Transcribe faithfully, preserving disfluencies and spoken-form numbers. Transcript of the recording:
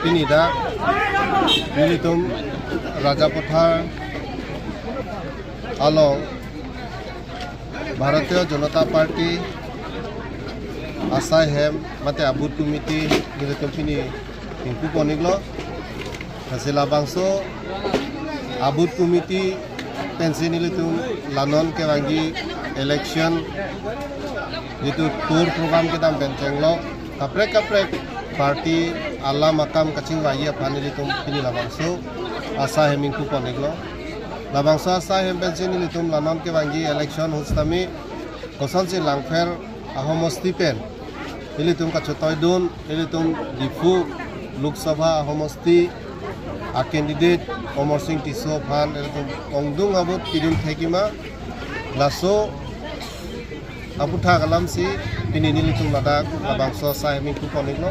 Pini dak nelitum Rajapathar along Bharatiya Janata Party asai hem mate abooth committee nelitum pini ingpu pon-iklo. Lasi labangso abooth committee pensi nelitum la non kevangji election jitu tour program kedam pen chenglok kaprek kaprek party alam akam kachingvai aphan nelitum pini labangso asai hem ingpu pon-iklo. Labangso asai hem pensi nelitum la non kevangji election ahut sitame kosonsi langpher ahomosti pen ilitum kachetoidun, ilitum Diphu Lok Sabha ahomosti a candidate Amarsing Tisso aphan ilitum ongdung a-vote pidun thekji ma, laso aputhak alamsi pini nelitum ladak labangso asai hem ingpu pon-iklo.